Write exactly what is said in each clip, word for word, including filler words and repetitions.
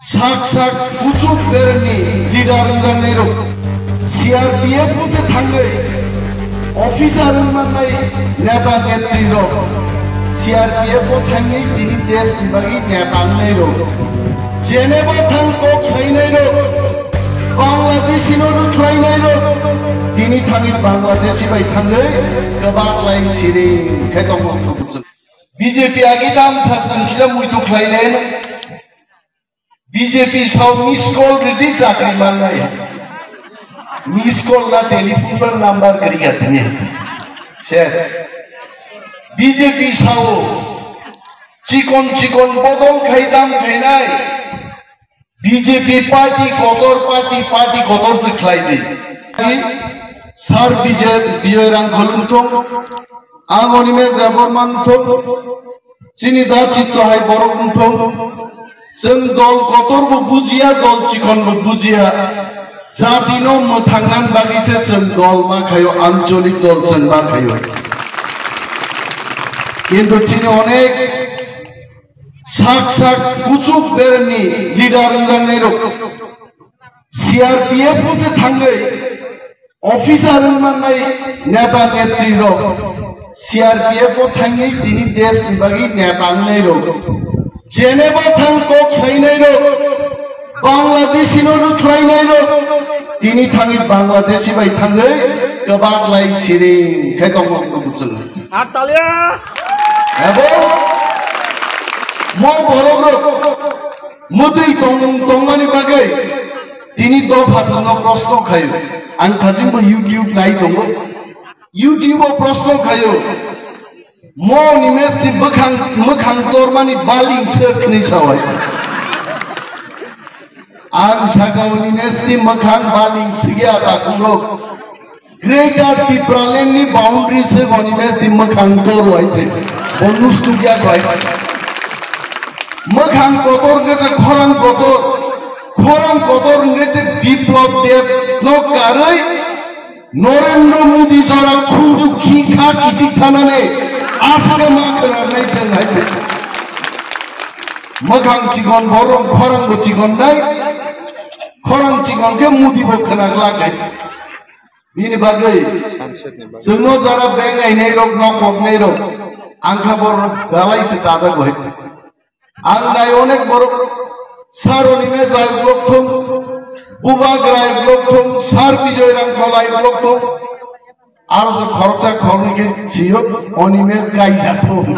Sak sak kuchuk beremni leader wngjaknairok, C R P F o se thangwi officer wngmannai neta netrirok, C R P F o thangwi tini deshni bagwi neta wngnairok, Geneva thang kok sainairok, Bangladeshi no rwkhlainairok, tini thangwi Bangladeshi bai thangwi kwbang lai siring khe tongmani kuchuk. B J P agi tam sar sar kisa muitu khlailai. B J P sao miss call ridi chakri mannai. Miss call na telephone par number kari katini. Ses. B J P sao chikon chikon bodol khaidam khainai. B J P party kotor, party, party kotor se khlai di. Sir Bijoy, Bijoy Rangkhol wngthong, ang Animesh Debbarma wngthong, chini da chitto hai borok wngthong, chwng dol kotor bo bujiya, dol chikon bo bujiya, jati no mwthangnan bagwi se chwng dol ma khayo, ancholik dol chwng ma khayo. Kintu chini onek sak sak kuchuk beremni leader wngjaknairok, C R P F o se thangwi officer wngmannai neta netrirok, C R P F o thangwi tini deshni bagwi neta wngnairok, Geneva thang kok sainairok, Bangladeshi no rwkhlainairok, tini thangwi Bangladeshi bai thangwi kwbak lai siring khe tongmani kuchuk. Atalia! Ebo mo borokrok mwtwi tongmung tongmani bagwi tini dopha chwngno proshno khaio. Ang thajingbo YouTube nai tongo. YouTube o proshno khaio. Mo Animesh ni bwkhang, mwkhang tormani baling se khni sawai. Ang saka Animesh ni mwkhang baling sigya takhurok. Greater Tipraland ni boundary se Animesh ni mwkhang tor wai se. Bonus tu gya bai. Mwkhang kotor nge se khorang kotor. Khorang kotor nge se Biplab Deb no karwi Narendra Modi jora khunju khikha kichik thanane aswk ma khwnarnai chwng hai. Mwkhang chikon borok khorang bo chikon nai. Khorang chikon khe Modi bo khwnaglak hai. Bini bagwi chwngno jara beng ainai rok, nok koknai rok, angkha borok belai se chajak bo hai. Ang nai onek borok, Sir Animesh Rai block thung, Bubagra block thung, Sir Bijoy Rangkholai block thung, aro se khoroksa khoroknwi khe sio Animesh Gaija thung.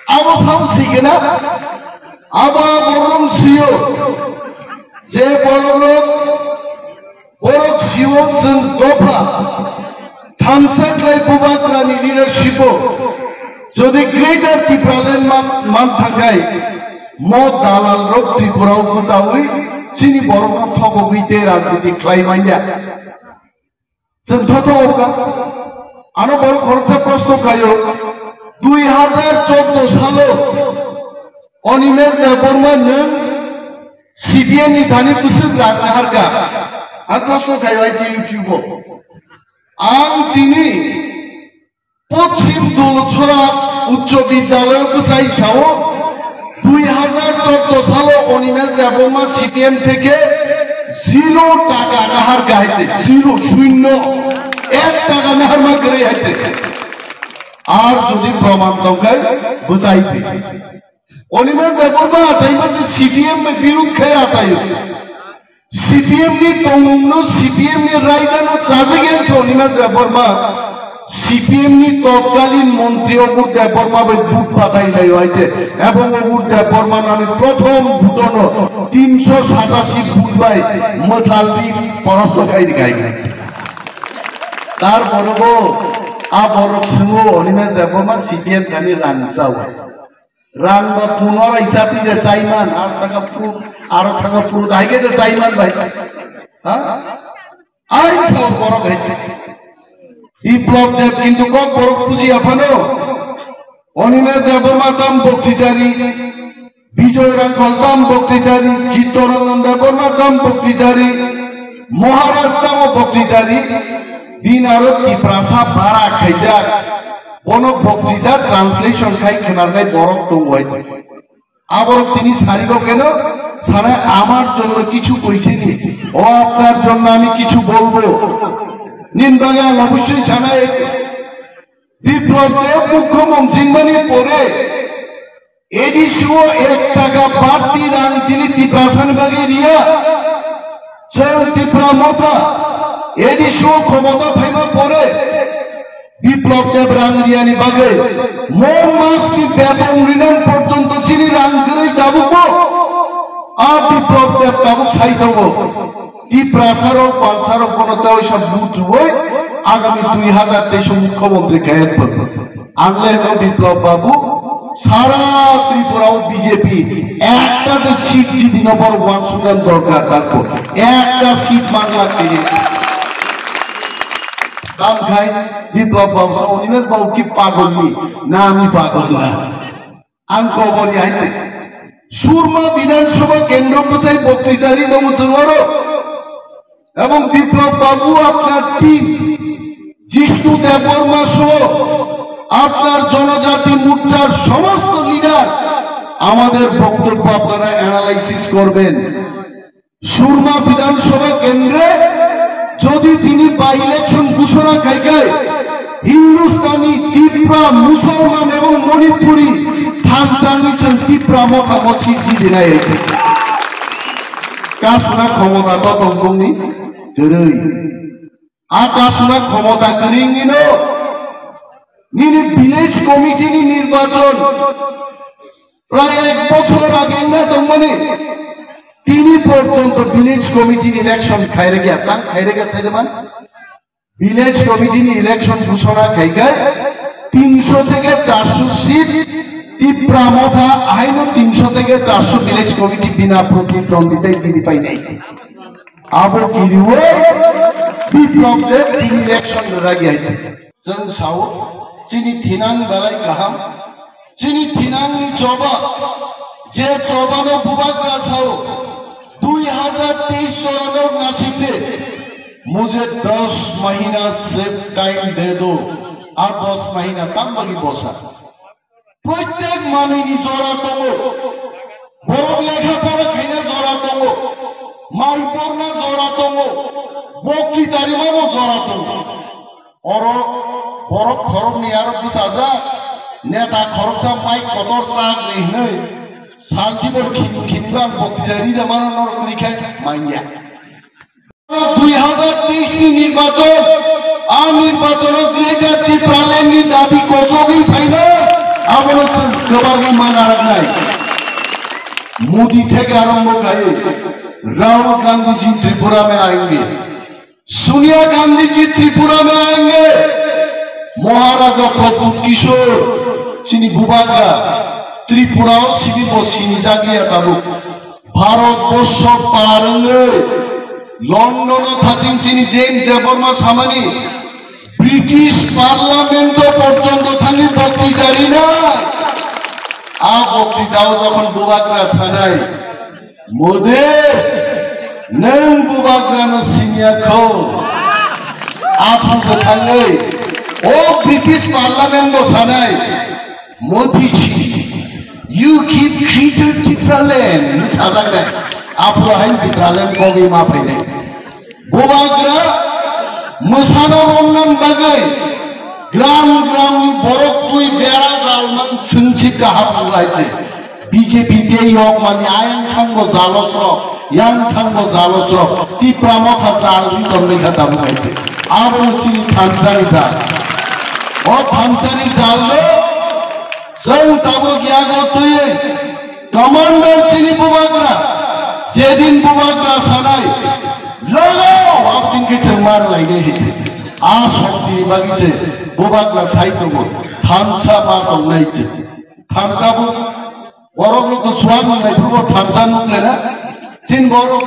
Abo sao sikena, abo borok sio, je borok rok Borok sio chwng dopha thamsa khlai Bubagrani leadership o jodi Greater Tipraland ma-, man thangkhai, mo dalal rok Tripura o bwchawi chini borok no thogogwi tei rajniti khlai manya. Chwng thotho oka, ano borok khoroksa proshno khaio, dui hajar chordo salo Animesh Debbarma nwng C P M ni thani bwswk rang naharkha? Ang proshno khaio hai se YouTube o. Ang tini Pochim Dolchora Uccho Bidyalay bwchai sao, dui hajar chordo salo Animesh Debbarma C P M theke zero taka naharkha hai se, zero, shunyo, ek taka naharma kwrwi hai se. Ar jodi proman tongkhai bwchai phi. Animesh Debbarma achaima se C P M bai birud khai achaio. C P M ni tongmung no, C P M ni raida no chajak yang se Animesh Debbarma C P M ni totkalin montri Obur Debbarma bai vote patai lai hai se. Ebong Obur Debbarma nani prothom vote no tinsho satasi vote bai mwthal di porasto khai di khai. Tar pore bo a borok swngo Animesh Debbarma C P M thani rang chao. Rang ba punora isati de chaiman, ar taka pru, aro taka pru dai ge de chaiman bai. Ha? Ai sao borok hai se. Biplab Deb kintu kok borok buji aphano. Animesh Debbarma tam boktitari, Bijoy Rangkhol tam boktitari, Chittaranjan Debbarma tam boktitari, Maharaj tamo boktitari, binaro Tiprasa bara khaijak. Bono boktita translation khai khwnarnai borok tongo hai se. আবার তিনি সারিগ কেন? সারা আমার জন্য কিছু কইছেনি, ও আপনার জন্য আমি কিছু বলবো। নিন বাগে আমি অবশ্যই জানাই, বিপ্লব দেব মুখ্যমন্ত্রী মানে পরে এডিসিও এক টাকা বাড়তি রাং তিনি তিপ্রাসান বাগে দিয়া স্বয়ং তিপ্রা মথা এডিসিও ক্ষমতা থাইবা পরে বিপ্লব দেব রাং রিয়ানি বাগে মে মাসনি বেতন রিনান পর্যন্ত চিনি রাং গিরি দাবুকো। আর বিপ্লব দেব দাবুক সাইতঙ্গ। তিপ্রাসারো পানসারো কোনো তেইশা বুট রুবই আগামী দুই হাজার তেইশ মুখ্যমন্ত্রী খেয়ে পড়বে। আনলে হলো বিপ্লব বাবু, সারা ত্রিপুরাও বিজেপি একটা সিট জিতি নম্বর ওয়ান সুদান দরকার তারপর একটা সিট বাংলা থেকে দাম খাই। বিপ্লব বাবু সব অনিমেষ বাবু কি পাগল নি? না, আমি পাগল না। Ang kobor ni hai se. Surma Bidhan Sabha Kendro bwsai bokti tari tongo chwng oro. Ebong Biplab Babu, apnar team, Jishnu Debbarma সহ আপনার জনজাতি মোর্চার সমস্ত লিডার আমাদের বক্তব্য আপনারা অ্যানালাইসিস করবেন। সুরমা বিধানসভা কেন্দ্রে যদি তিনি বাই ইলেকশন ঘোষণা খাইকায়, হিন্দুস্তানি, তিপ্রা, মুসলমান এবং মণিপুরি থানসানি চং তিপ্রা মথা মসজিদ জিদিনাই। কাসুনা ক্ষমতা তো তম্বুনি গরৈ। আ কাসুনা ক্ষমতা গরিঙিনো nini village committee ni nirbachon prai ek bochor age wngna tongmani, tini porjonto village committee ni election khairega, tang khairega saileman. Village committee ni election ghosona khaikai tinsho theke charsho seat Tipra Motha, ahaino tinsho theke charsho village committee bina protidonditai jini painai. Abo kiriwo Biplab Deb tini election ragi hai. Chwng sao, chini thinang belai kaham, chini thinangni choba, je chobano bubagra sao, dui hazar teis jorano nasibde, mujhe das mahina se time de do, ar das mahina tambagi bosa. Proitek manwini jora tongo. Borok lekha pora khaina jora tongo. Mai porna jora tongo. Bokti tarimano jora tongo. Oro borok khoroknwi aro bwsajak. Neta khoroksa mai kotor chak ni hwnwi. Sal tibor khini khini bang bokti tari da mano norok kwrwi khai manya. Dui hazar teis ni nirbachon, a nirbachono Greater Tipraland ni dabi kosogwi phaina, abono chwng kwbangma ma narwknai. Modi theke arambho khai, Rahul Gandhi ji Tripura mein aayenge, Sonia Gandhi ji Tripura mein aayenge, Maharaja Pradyut Kishore, chini bubagra, Tripura o sibi bo sinijakya tabuk. Bharat borsho par wngwi London o thaching chini James Debbarma samani British Parliament o porjonto thangwi boktrita rina. A boktrita o jokhon bubagra sanai, "Modi, nwng bubagrano siniya kho." Aphuru se thangwi o British Parliament bo sanai, "Modi ji, you keep Greater Tipraland," hinwi sajaknai. Aphuru haino Tipraland kogwi ma phainai. Bubagra mwsano romnan bagwi gram gram ni borok twi bera jalman swngsi kaham wnglaidi. B J P tei yok mani ayang thango jalosrok, yang thango jalosrok, Tipra Motha jal ri tongwi kha tabuk hai se. Abo chini thansa ni jal. O thansa ni jal no chwng tabuk yago twiwi commander chini bubagra, jedin bubagra sanai, logo, abdin khe chwng mar lainai hidi. A shokti ni bagwi se bubagra sai tongo, thansa ma tongnai se. Thansa bu Borok rok to chuan nung nai phuru bo thansa nung le na. Chin borok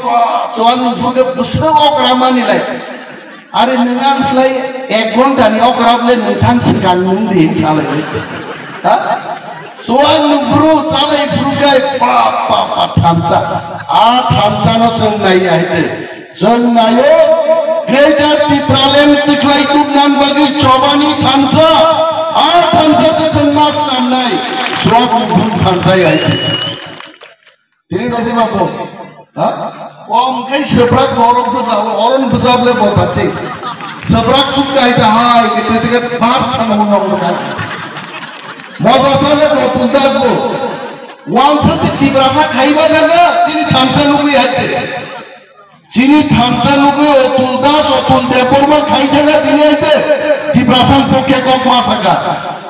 chuan nung phuru khe bwswk okra mani lai. Are nwng ang slai ek ghonta ni okra le nwng thang swkang nung di hin sa lai. Ha? Chuan nung phuru chalai phuru khe pa pa pa thansa. A thansa no chwng nai ya hai se. Chwng naio, Greater Tipraland tikhlai tubnang bagwi chobani thansa, a thansa se chwng ma snamnai, chwng bumung thansa ya hai. Tini nai ma bo. Ha? Om kai seprak borok bwsa, oron bwsa ble bo thakse. Seprak suk kai ta hai, kita sekat bar tang mo no kai. Moja sale bo tuntas bo. Wansa se Tiprasa khaiba daga, chini thansa nugui hatte. Chini thansa nugui Otul Das, Otul Debbarma khai thangkha tini aite Tiprasani pokhe kok ma sakha.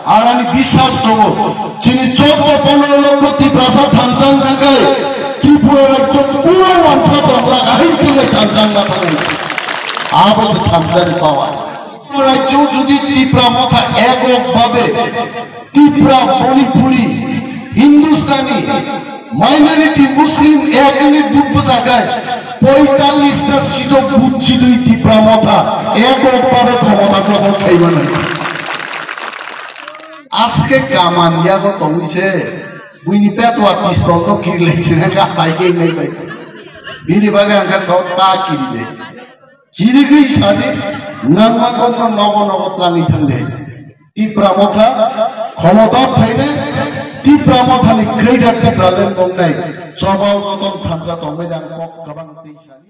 Ar ani biswas tongo, chini choudo ponero lokho Tiprasa thansa thangkhai Tripura rajyo kuno wansa tongra ahai chini thansa ma thangkha. Abo se thansani power. Rajyo jodi Tipra Motha ekok bhabe Tipra, Manipuri, Hindustani, minority Muslim ek minute vote bwsa khai, poitallis ta seat o vote jidui Tipra Motha ekok bhabe khomota dokhol khai mano. Aske kaman yago tongwi se, buini petwa pistol no kirilai se, ka pai ke nai bai. Bini bagwi ang ka sok ta kiri de. Chirigwi sadi, nangma kokno nogo nogo tlangwi thangdi. Tipra Motha, khomota phainai, Tipra Mothani Greater Tipraland tongnai, chobao joton thansa tongmani ang kok kwbang tei sadi.